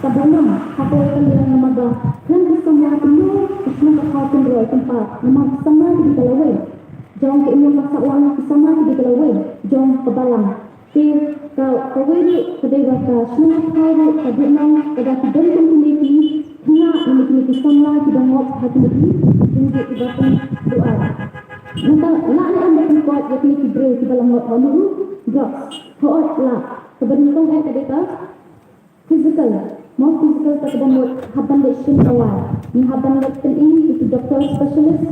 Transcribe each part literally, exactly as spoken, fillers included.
Ka bun nam ha kawei ka liang namar ba khlem ki samla kumno ka shnong ka thaw kan roi kan par namar ki samla ki dei ka lawei jong ka imlang ka sahlang, ki samla ki dei ka lawei jong ka balang. Te ka kawei ruh ka dei ba ka shnong ka thaw ruh ka dei nang ka da ki don kum kine ki khynnah ne kine ki samla ki da ngop ha kine ki jingdih ki ba pynduh ar. Nangta lah ne em ba pynkoit ïa kine ki briew ki ba la ngop ha uni u drugs? Hooid lah. Ka ba nyngkong eh ka dei ka physical, mo, physical, ka kaba mut hap ban leit shim dawai. Ngi hap ban leit pyni ïa ki doctor specialist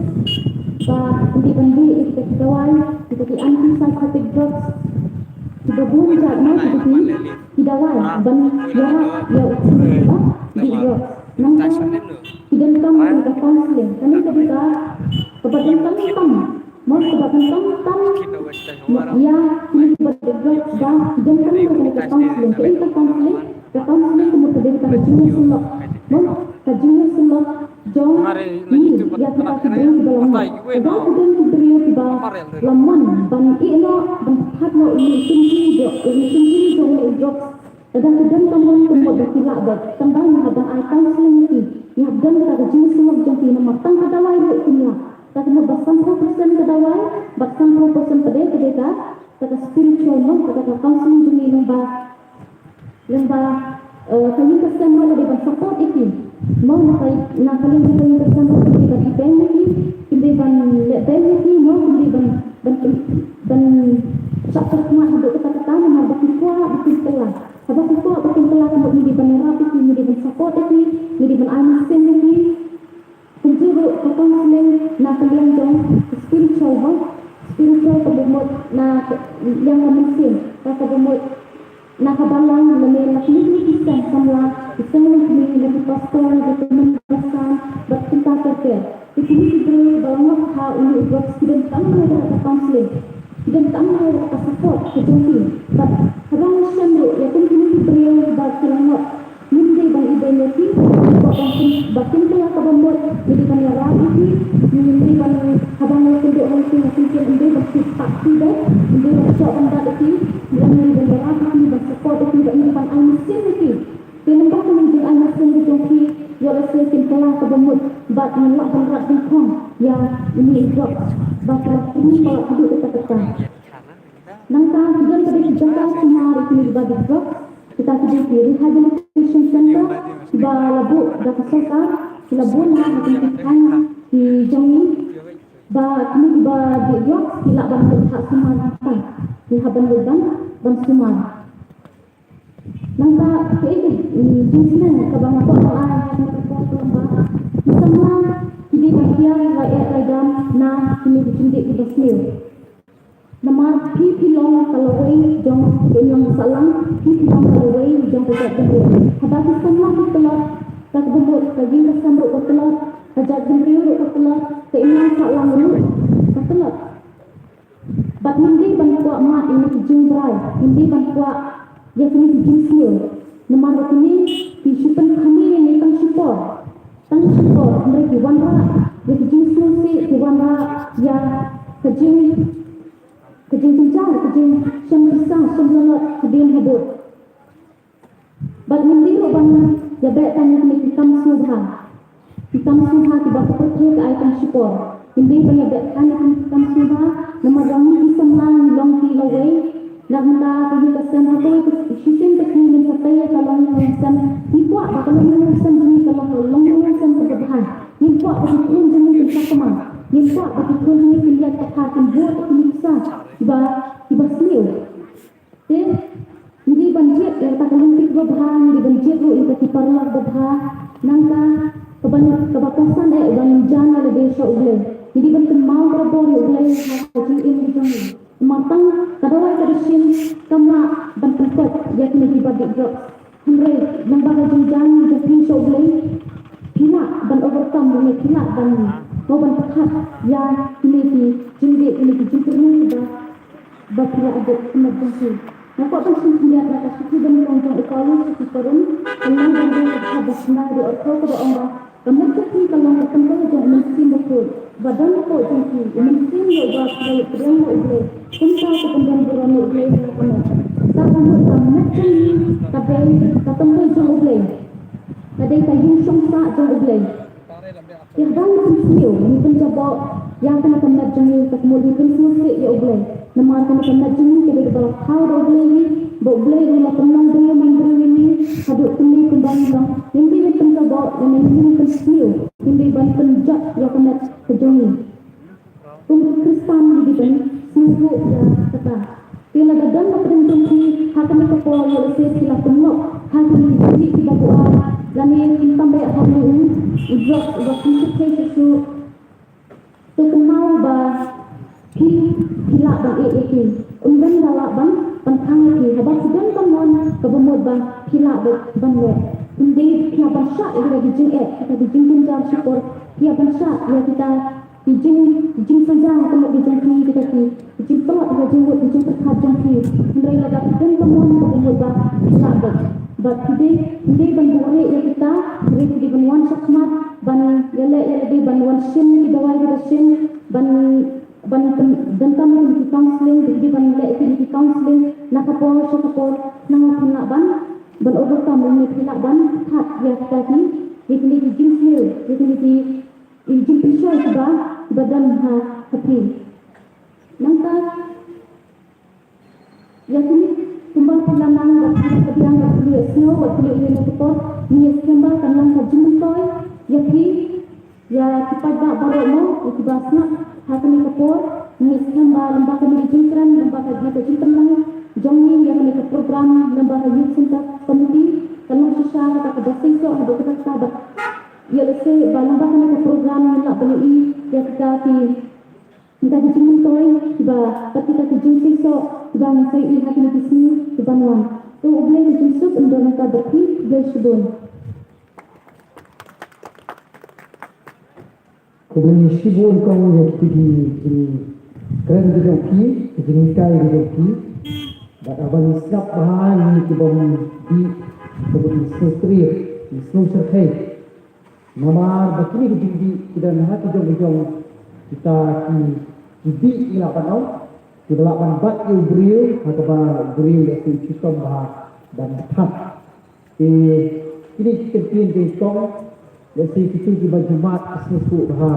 ba kin dei ban dih ïa kita ki dawai, ïa kita ki antipsychotic drugs. Kiba bun jait, mo, kita ki, ki dawai ban ïarap ïa u khun ba dih drugs. Nangta ki donkam ïa ka counseling. Kane ka dei ka kaba donkam tam. Mo, kaba donkam tam ïa kine kiba dih drugs ba ki donkam ïa kane ka counseling. Kaei ka counseling? Ka counseling ka mut ka dei kata ka jingïasyllok. Mo, ka jingïasyllok jong ngi ïa kita ki briew kiba la mon. Lada ki don ki briew kiba la mon ban ïeh noh, ban pynthut noh ïa uni u symptom jong, ïa uni u symptom jong uni u drugs. Lada ki don ka mon ka mut ba ki lah beit. Tang ba ngi hap ban ai counseling ïa ki. Ngi hap don kata ka jingïasyllok jong ki namar tang ka dawai ruh kim lah. Kata ka mut ba sanphew percent ka dawai bad sanphew percent pat ka dei ka, kata ka spiritual, mo, kata ka counseling jong ngi lyngba, lyngba, eh, ka ïing ka sem ruh ka dei ban support ïa ki. Mo, na ka, na ka liang ka ïing ka sem ruh kim dei ban ibeiñ ïa ki, kim dei ban lehbeiñ ïa ki, mo, kim dei ban, ban, ban shah shah khmat haduh katta katta namar ba ki kwah ba kin kylla. Haba ki kwah ba kin kylla ka mut ngi dei ban ïarap ïa ki, ngi dei ban support ïa ki, ngi dei ban ai mynsiem ïa ki. Kumjuh ruh ka counseling na ka liang jong ka spiritual health, spiritual kaba mut na ka liang ka mynsiem, ka kaba mut na ka balang lane na kine ki seng samla, ki seng lynti, na ki pastor, na ki tymmen basan bad kumta ter ter. Te kine ki briew ba la ngop ha uni u drugs ki donkam ïa ka counseling, ki donkam ïa ka support ka jong ki. Bad haba ngi shem ruh ïa kum kine ki briew ba ki la ngop, ngim dei ban ibeiñ ïa ki, ba kin, ba kin kylla kaba mut, ngi dei ban ïarap ïa ki, ngim dei ban, haba ngi kynduh ha ki, ha ki, ngim dei ban shu tap ki beit, ngim dei ban shoh ban bat ïa ki, ngi dei ban ïarap ïa ki, ban support ïa ki, bad ngi dei ban ai mynsiem ïa ki. Te namar kane ka jingai mynsiem ka jong ki, ïoh lehse kin kylla kaba mut, bad ngin lah ban rat dyngkhong ïa uni u drugs ba ki la kynduh haduh katta katta. Nangta ki don pat ki jaka sumar ïa kine kiba dih drugs, kita ki dei ki rehabilitation center kiba la buh da ka sorkar, ki la buh na ha kine ki thaiñ ki jong ngi, ba kine kiba dih drugs ki lah ban leit ha sumar, nangta ki hap ban leit ban, ban sumar. Nangta kaei ka, mm, jingsneng kaba nga kwah ban ai ha kane ka por ka long ba ki samla ki dei ban hiar rai eh rai dam na kine ki jingdih kiba sniew. Namar phi phi long ka lawei jong ka imlang ka sahlang, phi phi long ka lawei jong ka jaitbynriew. Haba ki samla ki tlot, ka kaba mut ka ïing ka sem ruh ka tlot, ka jaitbynriew ruh ka tlot, ka imlang sahlang ruh ka tlot. Bad ngim dei ban kwah mad ïa kine ki jingbrai, ngim dei ban kwah ïa kine ki jingsniew. Namar ba kine ki shu pynkhih ïa ngi tang shipor, tang shipor, hynrei ki wanrah ïa ki jingsngewsih, ki wanrah ïa ka jing, ka jingjynjar, ka jingshem pisa, shem lanot hadien habud. Bad ngim dei ruh ban ïabeh tang ïa kine ki kam sngewbha, ki kam sngewbha kiba ka pyrthei ka ai tang shipor. Ngim dei ban ïabeh tang ïa kine ki kam sngewbha, namar ba ngi ki samla ngi long ki lawei. Nangta ka ïing ka sem, ha kawei ka shisien ka sngi ngin sa tei ïa ka longlong sem. Ngi kwah ba ka longlong sem jong ngi ka long ka longlong sem kaba bha. Ngi kwah ba ki khun jong ngi kin sakma. Ngi kwah ba ki khun jong ngi kin ïaid pathar, kin bud ïa kine ki pisa kiba, kiba sniew. Te ngi dei ban jied ïa kata ka lynti kaba bha, ngi dei ban jied ruh ïa kita ki paralok babha. Nangta kaba, kaba kongsan eh ban jan ïa lade sha U Blei. Ngi dei ban kynmaw barabor ïa U Blei ha ka jingim ka jong ngi. Namar tang ka dawai ka da shim kam lah ban pynkoit ïa kine kiba dih drugs. Hynrei lyngba ka jingjan jong phi sha U Blei, phi lah ban overcome, lane phi lah ban, mo, ban pyrkhat ïa kine ki jingdih, kine ki jingkyrmen kiba ba phi la ïadei ha khmat jong phi. Nga kwah ban shim khyndiat na ka shithi ba nyngkong jong u Paulus sha ki Korinth, ka lynnong ba hynriew, ka dkhot ba shiphew, ka dei arphew, kaba ong ba ka met jong phi ka long ka templ jong u Mynsiem Bakhuid ba don hapoh jong phi, u mynsiem ïa uba phi la ïoh pdiang na U Blei. Kumta to pyndon burom ïa U Blei ha kane. Kata ka mut ka met jong ngi ka dei ka templ jong U Blei. Dei ka ïing shongsah jong U Blei. Te haba ngi pynsniew, ngi pynjaboh ïa kane ka met jong ngi, ka mut ngi pynsngewsih ïa U Blei. Namar kane ka met jong ngi ka dei kaba la thaw da U Blei hi, ba U Blei u la pynlong briew man briew ïa ngi, haduh kane kumba ngi long. Ngim dei ban pynjaboh, ngim dei ban pynsniew, ngim dei ban pynjot ïa ka met ka jong ngi. Kum ki Khristan ngi dei ban sngewthuh ïa kata. Te lada don ba pdeng jong phi ha kane ka por, ïoh lehse phi la pynlong ha kine ki jingdih kiba buaid, lane phi tam beh ha une u drugs uba phi sngewthuh shuh shuh. To kynmaw ba phi, phi lah ban ïeh ïa ki. Ym don ba lah ban, ban khang ïa phi. Haba phi don ka mon kaba mut ba phi lah ban, ban leh. Ym dei phi hap ban shah ïa kita ki jingeh, kita ki jingjynjar shukor. Phi hap ban shah ïa kita ki jing, ki jingsaja ha ka lynti jong phi, kita ki jingtlot ha ka jingmut, ki jingpyrkhat jong phi. Hynrei lada phi don ka mon kaba mut ba phi lah bad, bad phi dei, phi dei ban buhrieh ïa kita, hynrei phi dei ban wan shakhmat, ban ïaleh ïalade, ban wan shim ki dawai kiba shim, ban, ban pyn-, donkam ïa ki counselling, phi dei ban leh ïa ki counselling na ka por sha ka por, khnang ba phin lah ban, ban overcome, lane phin lah ban thad ïa kita ki, ïa kine ki jingsniew, ïa kine ki, ïa ki jingpynshoi kiba, kiba don ha, ha phi. Nangta, ïa kine kumba phi la nang, ba phi la pdiang, ba phi la ïohsngew, ba phi la ïoh ïa ka por, ngi ïohsngew ba kan long ka jingmyntoi ïa phi, ïa ki paidbah baroh mo, ïa kiba sngap ha kane ka por. Ngi ïohsngew ba lyngba kane ka jingkren, lyngba kane ka jingpynlong jong ngi ïa kane ka program, lyngba ka Youth Center Committee, kan long shisha kata kaba seisoh haduh katta katta bad ïoh lehse ba lyngba kane ka program ngin lah ban ïohi ïa kita ki Kita ki jingmyntoi kiba, bad kita ki jingseisoh kiba ngi sa ïohi ha kine ki sngi kiban wan. To U Blei un pynsuk un don ryngkat bad phi, khublei shibun. Khublei shibun kong ïa ki jingkren ki jong phi, ki jinghikai ki jong phi. Bad haba ngi sngap bha ïa ki bym dih, kaba ngi sngewtrei, ngi sngewsyrkhei. Namar ba kine ki jingdih ki don ha ki jong ki jong kita ki, ki dih ki lah ban ong, kiba lah ban bat ïa u briew, ha kaba u briew lehse u shitom bha ban thad. Te kine ki kyntien ki kong, lehse kito kiba ju mad ki sngewthuh bha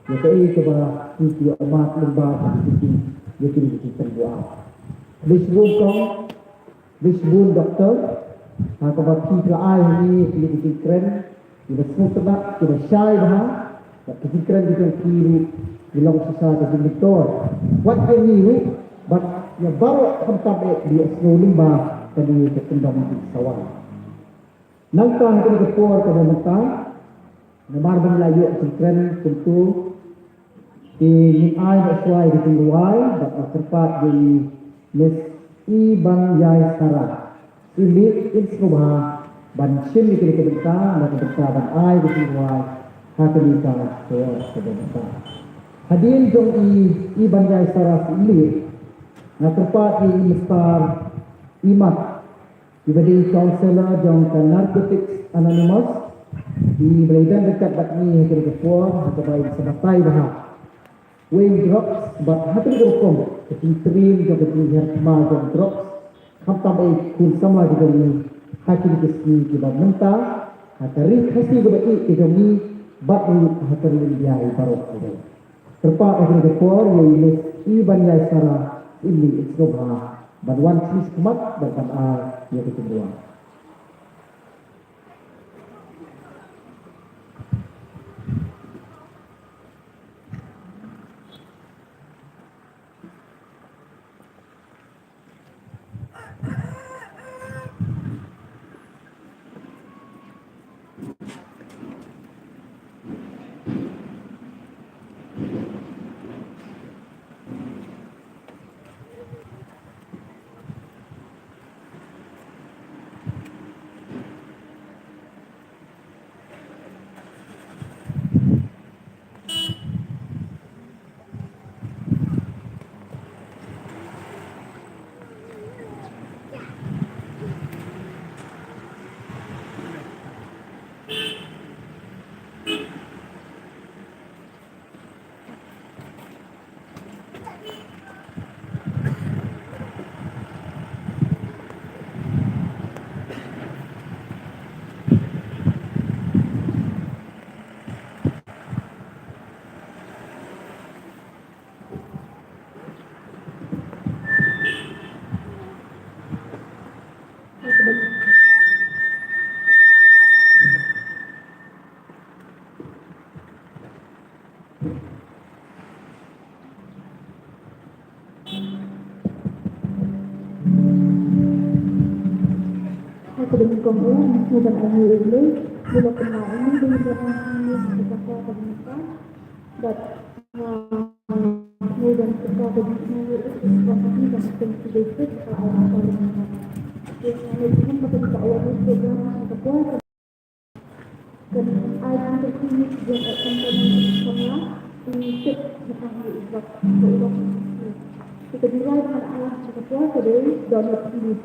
ïa kaei kaba ki, ki ïoh mad lyngba kine ki, ïa kine ki jingpynbuaid. Khublei shibun kong, Khublei shibun Doktor, ha kaba phi la ai ha ngi kine ki jingkren kiba sngewtynnat, kiba shai bha, bad ki jingkren ki jong phi ruh ki long shisha ka jingmyntoi wat ïa ngi ruh bad ïa baroh, khamtam eh kiba ïohsngew lyngba kane ka kyndon jingsawa. Nangta ha kane ka por kaba mynta, namar ba ngi la ïoh jingkren kumto, te ngin ai noh shuwa ïa ka jingrwai, bad nga kyrpad ïa i Miss Ibanïaisara Syiemlieh, in sngewbha ban shim ïa kane ka bynta, na ka bynta ban ai ïa ka jingrwai ha kane ka por kaba mynta. Hadien jong i Ibanïaisara Syiemlieh, nga kyrpad ïa i Mister Imat, iba dei counsellor jong ka Narcotics Anonymous, iba la ïadon ryngkat bad ngi ha kane ka por, ha kaba in sa batai bha. Wei drugs, bad ha kane ka rukom, ka jingtrei jong ka jinghiar thma jong drugs, khamtam eh khun samla ki jong ngi, ha kine ki sngi kiba mynta, ha ka ri Khasi kaba ïeit ka jong ngi, bad ruh ha ka ri India baroh kawei. Kyrpad ha kane ka por ïa i Miss Ibanïaisara Syiemlieh, in sngewbha ban wan sha khmat bad ban ai ïa ka jingrwai. Ïa, ngi ban ai ïa u Blei, ïa la kumba ngi dang ban ai ïa u Blei, ka ka ka ka ka. Bad, ah, ngi ban ka ka ka ka, ka ka ka ka ka. Ïa, ngi ban ka ka ka ka ka. Kan ai ka ka ka ka ka. Kan ai ka ka ka ka ka. Ka ka ka ka ka ka.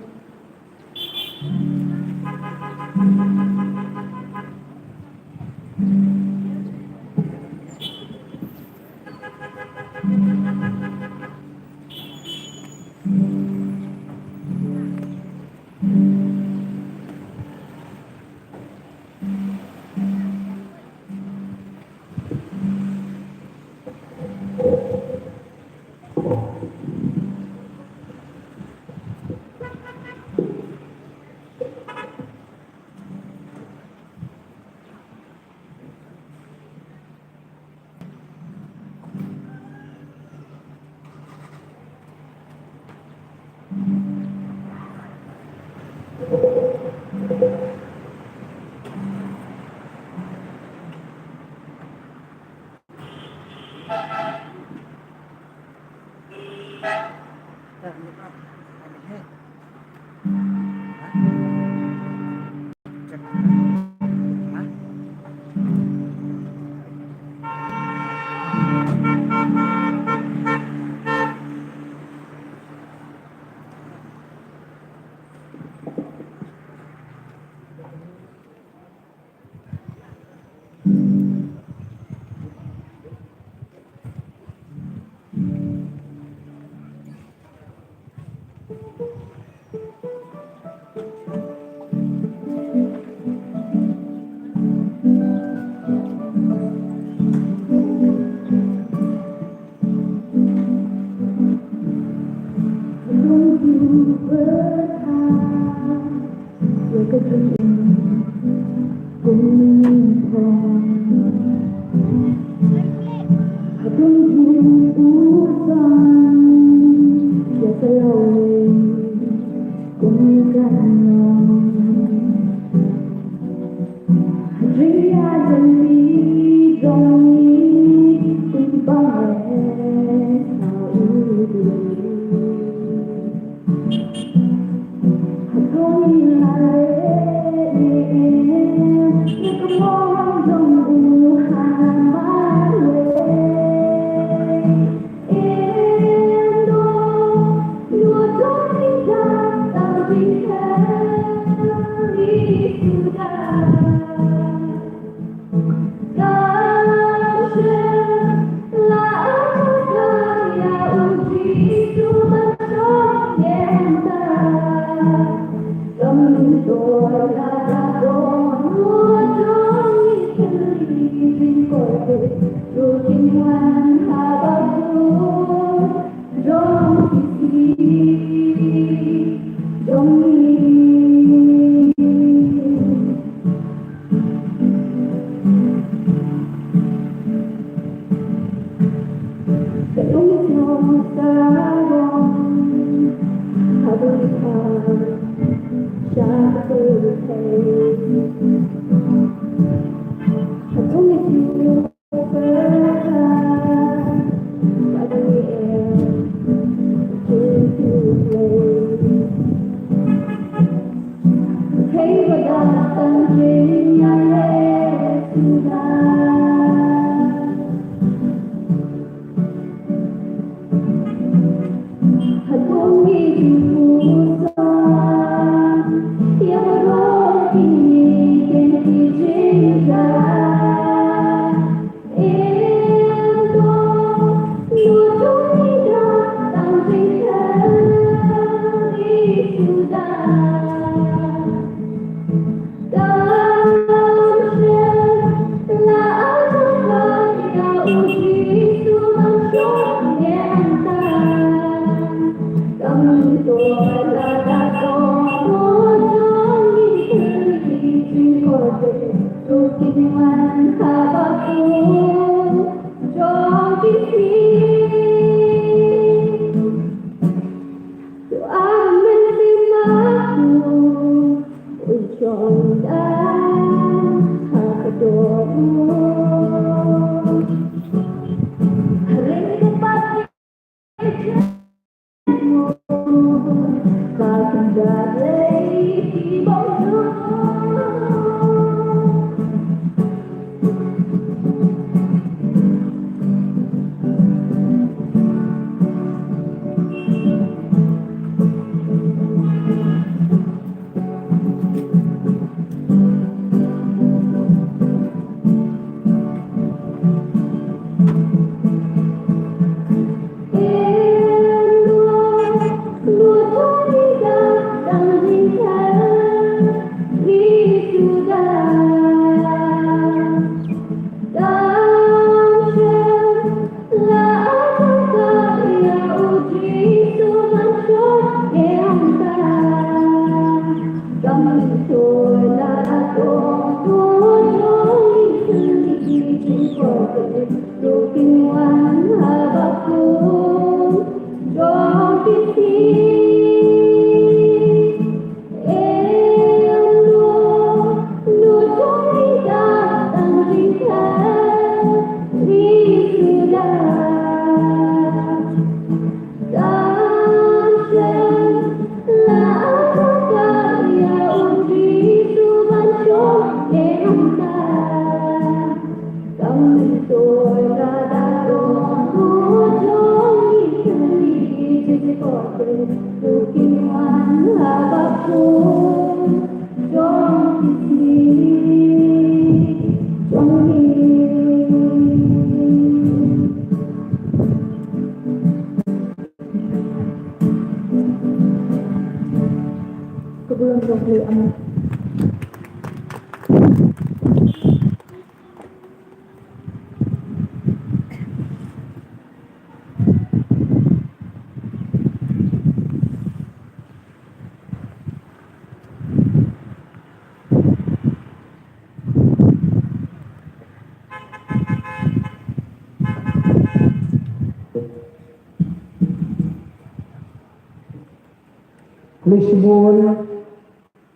Khublei shibun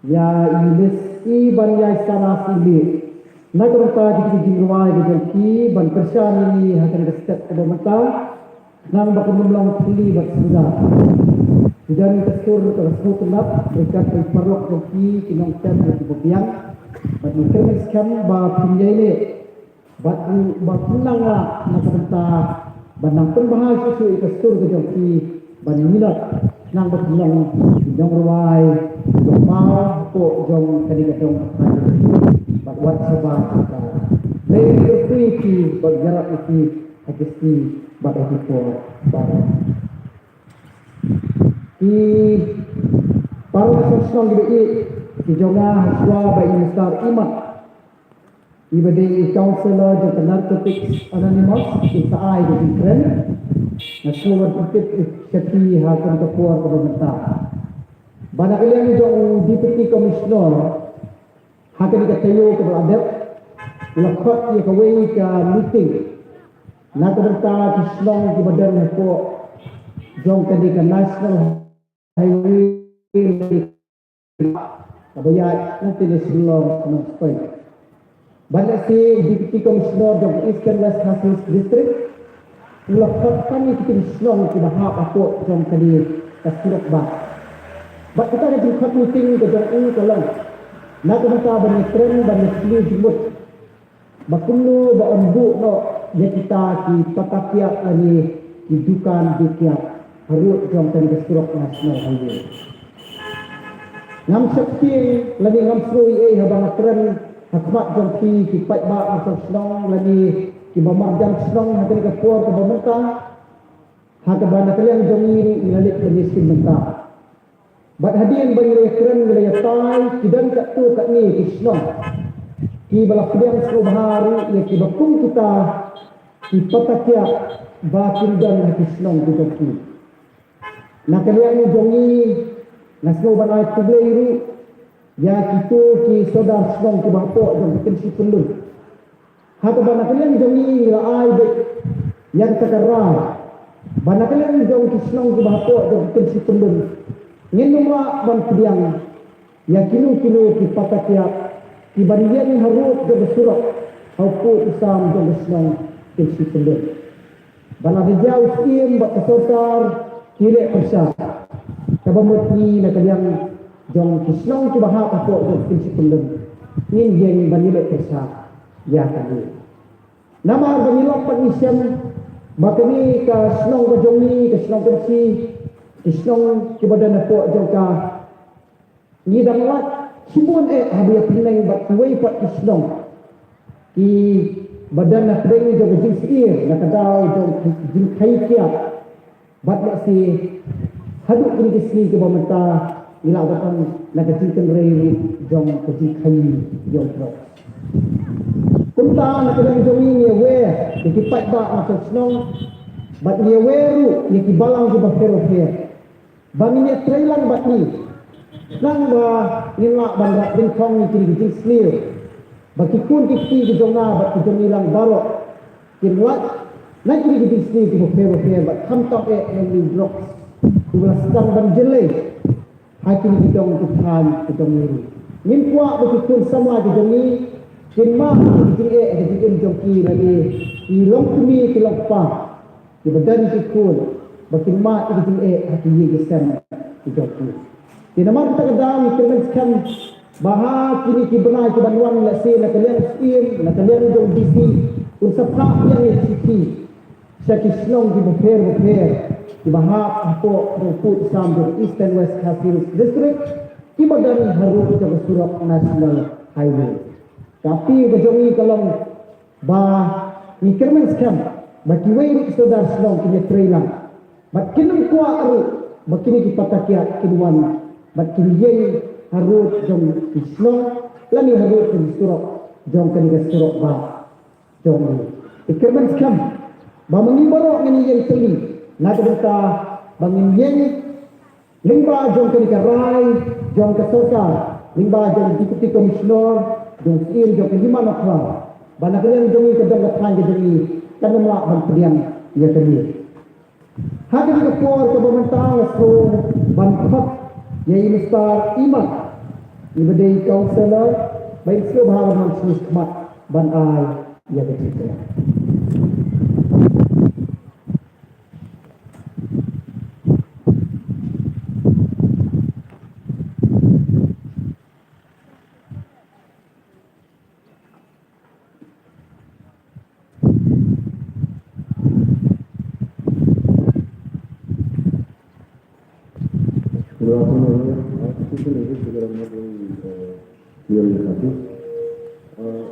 ïa i Miss i ban ïai sana sili. Na ka bynta jong ki jingrwai ka jong ki ban kyrshan ïa ngi ha kane ka step kaba mynta. Khnang ba kin ym long thylli bad suda. Ki don ka sur ka sngewtynnat, bad ka paralok jong ki ki nongtem ïa kiba biang. Bad ngi kyrmen skhem ba phin ïai leh. Bad ruh ba phin nang lah na ka bynta ban nang pynbha shuh shuh ïa ka sur ka jong ki ban minot khnang ba phin long ki nongrwai kiba paw hapoh jong kane ka dong ka thaiñ. Bad wat shaba ka Blei u kyrkhu ïa ki bad ïarap ïa ki ha ki sngi bad ha ki por baroh. Ki para shnong kiba ïeit ki jong nga, ha shuwa ba i Mister Imat, iba dei i councillor jong ka Narcotics Anonymous, in sa ai da i kren, nga sngewbha ban pyntip sha phi ha kane ka por kaba mynta ba na ka liang jong u Deputy Commissioner, ha kane ka taïew kaba la dep, u la khot ïa kawei ka meeting na ka bynta ki shnong kiba don hapoh jong kane ka National Highway kaba ïaid na Shillong, Nongstoiñ. Bad lehse Deputy Commissioner jong Eastern West Khasi Hills District u la khot tang ïa ki shnong kiba hap hapoh jong kane ka surok bah. Bad kata ka jingkhot meeting ka jong u ka long na ka bynta ban ïakren, ban ïathuh jingmut ba kumno ba yn buh noh ïa kita ki pata kiad lane ki dukan dukiad harud jong kane ka surok National Highway. Ngam sheptieng lane ngam sngew ei ei haba nga kren ha khmat jong phi ki paidbah marjan shnong lane kiba marjan shnong ha kane ka por kaba mynta, ha kaba na ka liang jong ngi ruh ngi la leit ban ïashem bynta. Bad hadien ba ngi la ïakren ngi la ïatai, ki don katto katne ki shnong kiba la pdiang sngewbha ruh ïa kiba kum kita ki pata kiad ba kin don ha ki shnong ki jong ki. Na ka liang jong ngi nga sngew ban ai khublei ruh ïa kito ki sordar shnong kiba hapoh jong ka kynshi pyllun. Ha kaba na ka liang jong ngi ngi la ai beit ïa kata ka rai ba na ka liang jong ki shnong kiba hapoh jong ka kynshi pyllun ngin ym lah ban pdiang ïa kino kino ki pata kiad Kiban ïeng harud jong ka surok hapoh u sam jong ka shnong kin shu pynlut. Ba la ka jaw u Syiem bad ka sorkar ki leh pyrshah. Kaba mut ngi na ka liang jong ki shnong kiba hap hapoh jong kin shu pynlut, ngin ïeng ban ïaleh pyrshah ïa kane. Namar ba ngi lok pat ngi shem ba kane ka shnong ka jong ngi, ka shnong Kynshi, ki shnong kiba don hapoh jong ka, ngi dang lait shibun eh haba ïa pynlong bad kiwei pat ki shnong kiba don na pdeng jong ka jingsyier na ka daw jong ka jingkhaii kiad. Bad lehse haduh kine ki sngi kiba mynta ngi la dang don na ka jingkynrei ruh jong ka jingkhaii jong u briew. Kumta na ka liang jong ngi ngi ïawer ïa ki paidbah na ka shnong bad ngi ïawer ruh ïa ki balang kiba pher bapher ba ngin ïatreilang bad ngi. Khnang ba ngin lah ban rah dyngkhong ïa kine ki jingsniew ba ki khun ki kti ki jong nga bad ki jong ngi lang baroh kin lait na kine ki jingsniew kiba pher bapher bad khamtam eh na u drugs uba la sdang ban jyllei ha kine ki dong ki thaiñ ki jong ngi ruh. Ngim kwah ba ki khun samla ki jong ngi kin mad ha ki jingeh ha ki jingim jong ki lane ki longkmie ki longkpa kiba don ki khun ba kin mad ïa ki jingeh ha ki ïing ki sem ki jong ki. Te namar kata ka daw ngi kyrmen skhem ba ha kine ki bnai kiban wan, lehse na ka liang u Syiem, na ka liang jong u D C, un sa phah biang ïa ki shithi sha ki shnong kiba pher bapher kiba hap hapoh jong u pud u sam jong Eastern West Khasi Hills District kiba don harud jong ka surok National Highway. Ka appeal ka jong ngi ka long ba ngi kyrmen skhem ba kiwei ruh ki sordar shnong kin ïatreilang bad kin ym kwah ruh ba kine ki paidbah kin wan bad kin ïeng harud jong ki shnong lane harud jong ki surok jong kane ka surok bah jong ngi. Ngi kyrmen skhem ba ma ngi baroh ngin ïeng tylli na ka bynta ba ngin ïeng lyngba jong kane ka rai jong ka sorkar, lyngba jong u Deputy Commissioner, jong u Syiem jong ka Hima Nawkhla, ba na ka liang jong ngi ka dong ka thaiñ ka jong ngi kan ym lah ban pdiang ïa kane. Ha kane ka por kaba mynta nga sngew ban khot ïa i Mister Iman, iba dei i councillor, ba in sngewbha ban wan sha khmat ban ai ïa ka jingkren. Good afternoon, everyone. I have to say this because I'm not very, uh, clear in the topic. Uh,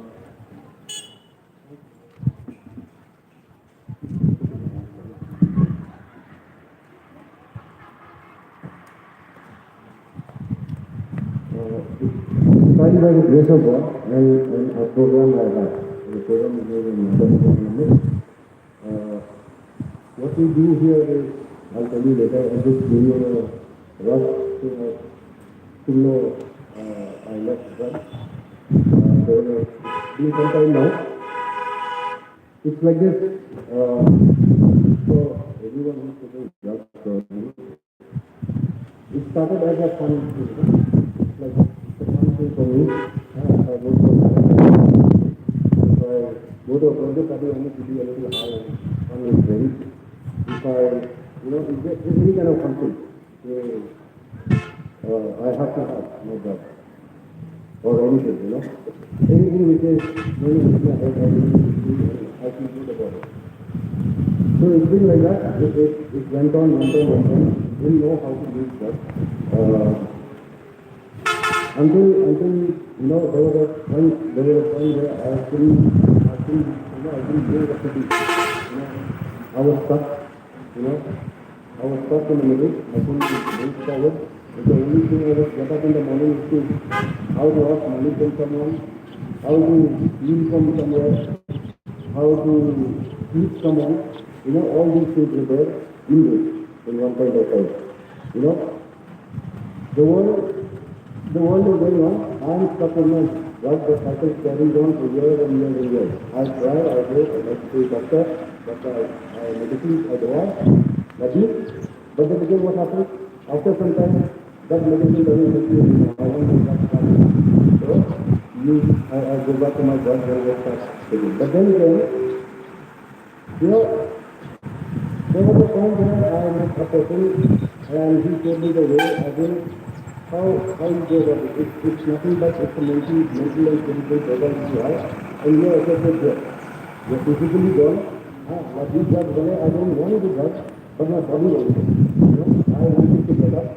Uh, it's by the grace of God and, and a program I have. The program is made in Mother's Day. Uh, what we do here is, I'll tell you later, I'll just give you a rough, uh, to know, uh, I left that. Uh, there were, been some time now. It's like this, uh, for everyone who's taking drugs, uh, you know, it started as a fun thing, huh? Like, it's a fun thing for me. Uh, if I go to a, if I go to a birthday party, I need to be a little high and fun and merry. If I, you know, it's just any kind of fun thing. They, uh, I have to have my job or anything, you know. Anything which is going to make me ahead, I will do and I feel good about it. So it's been like that. It, it, it went on, went on, went on. Didn't know how to use that. Uh, until, until, you know, there was a point, there was a point where I couldn't, I couldn't, you know, I couldn't know what to do. You know, I was stuck, you know. I was stuck in the middle. I couldn't move forward. And the only thing I was get up in the morning is to how to ask money from someone, how to steal from somewhere, how to cheat someone. You know, all these things were there in this, in one point of time. You know, the world, the world is going on. I am stuck in my work. The cycle carries on for years and years and years. I try, I go, I like to see doctor, but I, I medicine, I don't want. But this, but then again, what happens? After some time, that medicine doesn't help you anymore. I want to start from. So, I, I go back to my God when I start speaking. But then again, you know, there was a point where I met a person and he told me the way, again, how, how you go about it. It's, it's nothing but it's a mental, mental and physical problem you have, and you are affected there. You're physically gone, huh? But you just, "Well, I don't want to do that, but my body wants it." You know, I wanted to get up,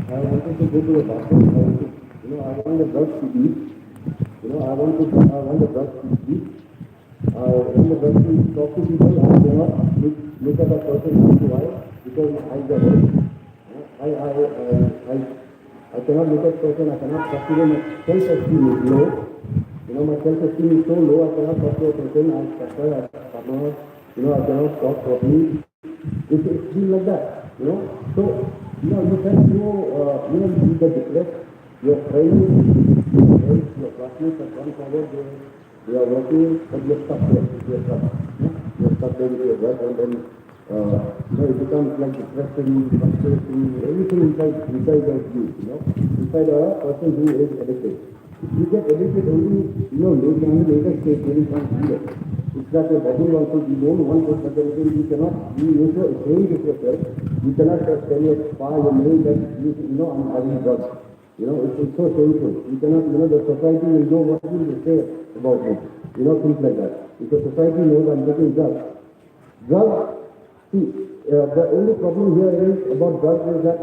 I wanted to go to the bathroom, I wanted, you know, I want the drugs to eat, you know, I want to, I want the drugs to eat, I want the drugs to talk to people, I cannot look, look at a person eye to eye because my eyes are red. I, I, I, I, I cannot look at person, I cannot talk to them, my self-esteem is low. You know, my self-esteem is so low, I cannot talk to a person, I suffer, I suffer, you know, I cannot talk properly. It's, it's been like that, you know. So, you know, you can, you know, uh, you know, you get depressed, your friends, your friends, your classmates have gone forward, they, they are working, but you're stuck there, you're stuck, you know? You're stuck there with your work, and then, uh, you know, it becomes like depression, frustration, everything inside, inside of you, you know, inside a person who is addicted. If you get addicted only, you know, later on, later stage, when you can't do it. It's like a bubble also, you don't want to, but then you cannot, you, you so ashamed of yourself, you cannot just tell your pa, your mother that, you, you know, "I'm having drugs." You know, it's, it's so shameful. You cannot, you know, the society will know what will they say about me. You know, things like that. If the society knows I'm taking drugs, drugs, see, uh, the only problem here is about drugs is that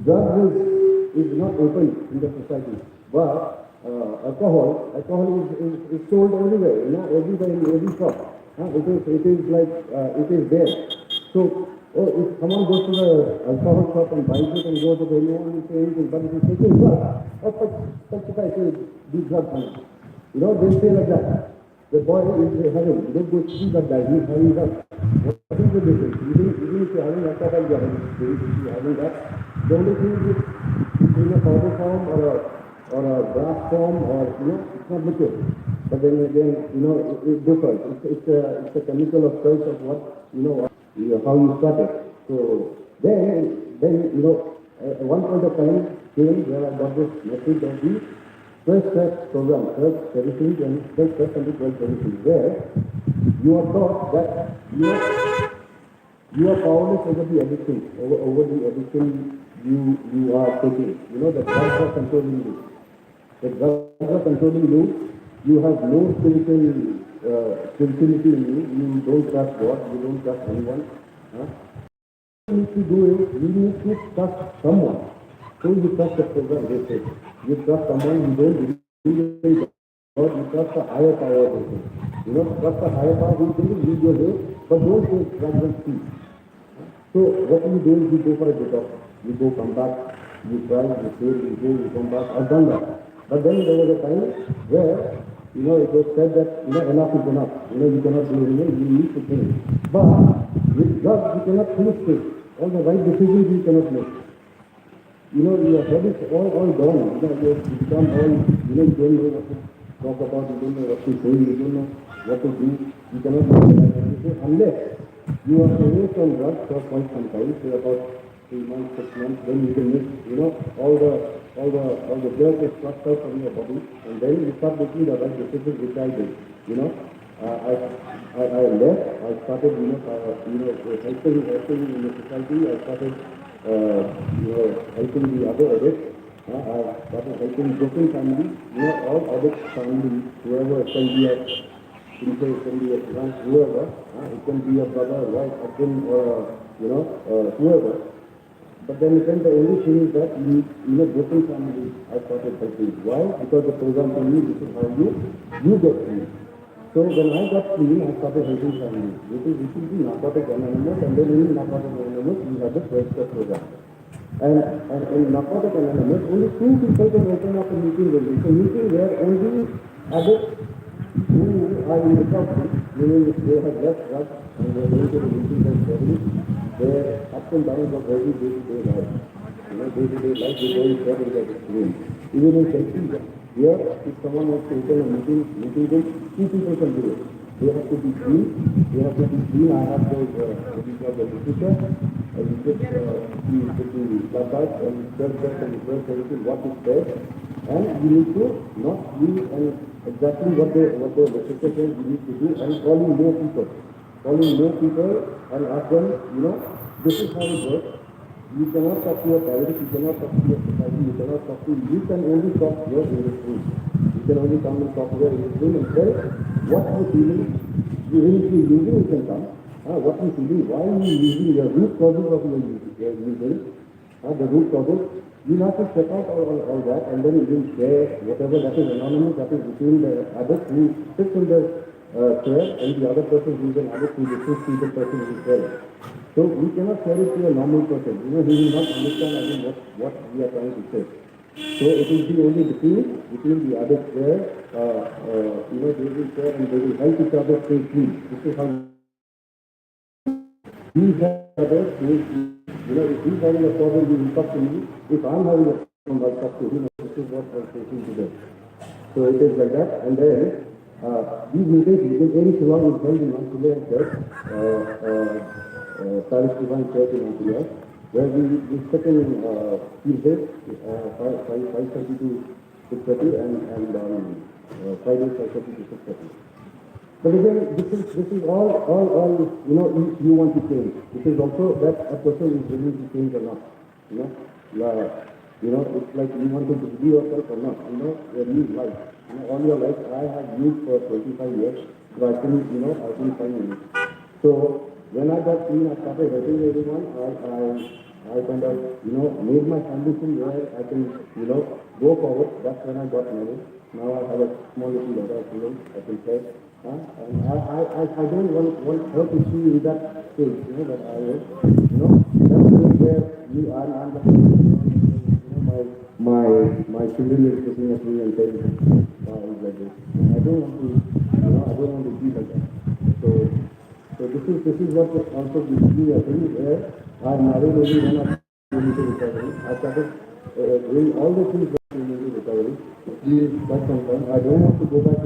drugs is, is not open in the society. But, uh, alcohol, alcohol is, is, is sold everywhere, you know, everywhere in every shop. Huh? It is, it is like, uh, it is there. So, oh, if someone goes to the alcohol shop and buys it and goes away, no one will say anything. But if he's taking drugs, oh, such, such a guy say, "These drugs, man." You know, they say like that. "The boy is having, don't go see that guy, he's having drugs." What is the difference? Even, even if you're having alcohol, you're having, if you're having drugs. The only thing is, it's in a powder form or a, or a grass form or, you know, it's not liquid. But then again, you know, it, it differs. It's, it's a, it's a chemical of choice of what, you know, what, you know, how you start it. So then, then, you know, at one point of time came where I got this message of the First Step program, First Services and First Step and Twelfth Services, where you are taught that you are, you are powerless over the addiction, over, over the addiction you, you are taking. You know, the drugs are controlling you. The drugs are controlling you. You have no spiritual, uh, spirituality in you. You don't trust God. You don't trust anyone. Huh? You need to do is you need to trust someone. So you trust the program, they say. You trust someone, you don't believe in God, you trust a higher power, they say. You know, trust a higher power who will lead your way, but don't take drugs and tea. So what you do is you go for a detox. You go, come back, you try, you fail, you go, you come back. I've done that. But then there was a time where, you know, it was said that, you know, enough is enough. You know, you cannot do anymore, you need to change. But with drugs, you cannot fully change. All the right decisions you cannot make. You know, your head is all, all gone. You know, you have become all, you know, you don't know what to talk about, you don't know what to say, you don't know what to do. You cannot make the right decision unless you are away from drugs for quite some time, say about three months, six months, then you can make, you know, all the, all the, all the dirt is flushed out from your body, and then you start making the right decisions, which I did, you know. Uh, I, I, I left, I started, you know, uh, you know, uh, helping, helping in the society, I started, uh, you know, helping the other addicts, uh, I started helping broken family, you know, all addicts family, whoever it can be a, it can be a, whoever, uh, it can be a brother, wife, husband, or, uh, you know, uh, whoever. But then again, the only thing is that in, in a broken family, I started helping. Why? Because the program told me this is how you, you get free. So when I got free, I started helping families. This is, this is the Narcotic Anonymous, and then in Narcotic Anonymous, we have the twelve step program. And, and in Narcotic Anonymous, only two people can open up a meeting room. It's a meeting where only addicts who are in recovery, meaning they have left drugs and they are going to the meetings and studies, their ups and downs of every day-to-day life. You know, day-to-day life, they don't get in that room. Even in Chelsea, here, if someone wants to open a meeting, meeting room, two people can do it. They have to be clean. They have to be clean. I have those, uh, what we call the literature. Uh, you just, uh, you put the blood type and blood test and blood everything, what is there. And you need to not use and exactly what the, what the legislature says we need to do, and calling more people, calling more people and ask them, you know, this is how it works. You cannot talk to your parents, you cannot talk to your society, you cannot talk to, you can only talk here in this room. You can only come and talk here in this room and tell what you feeling. You, if you using, you can come. Uh, what you feeling, why you using, your root causes of your using, your using, uh, the root causes. You have to check out all, all, all that, and then you will share whatever that is anonymous, that is between the addict who sits in the uh, chair and the other person who is an addict who listens to the person who is well. So we cannot share it to a normal person. You know, he will not understand, I think, what, what we are trying to say. So it will be only between, between the addict there, uh, uh, you know, they will share and they will help each other stay clean. This is how we help others stay clean. You know, if he's having a problem, he will talk to me. If I'm having a problem, I'll talk to him. This is what I'm facing today. So it is like that. And then uh, these meetings within any Shillong is held in Manchulia Church, uh, uh, uh, Parish Divine Church in Manchulia, where we, we sit in uh, Tuesday, uh, five, five, five thirty to six thirty, and, and um, uh, Friday, five thirty to six thirty. But again, this is, this is all, all, all, you know, if you want to change. It is also that a person is willing to change or not. You know, uh, you know, it's like you want to be yourself or not. You know, a new life. You know, all your life I have used for twenty-five years, but I couldn't, you know, I couldn't find any. So when I got clean, I started helping everyone. I, I, I kind of, you know, made my foundation where I can, you know, go forward. That's when I got married. Now I have a small little daughter, you know, I can say. Huh? And I, I, I, I don't want, want her to see in that stage, you know, that I was, you know, that stage where you are, I'm like, you know, my, my, my children is looking at me and saying, "Wow, he's like this." And I don't want to, you know, I don't want to be like that. So, so this is, this is what also gives me a thing where I married only when I into recovery. I started uh, doing all the things that came into recovery. Please, quite some time. I don't want to go back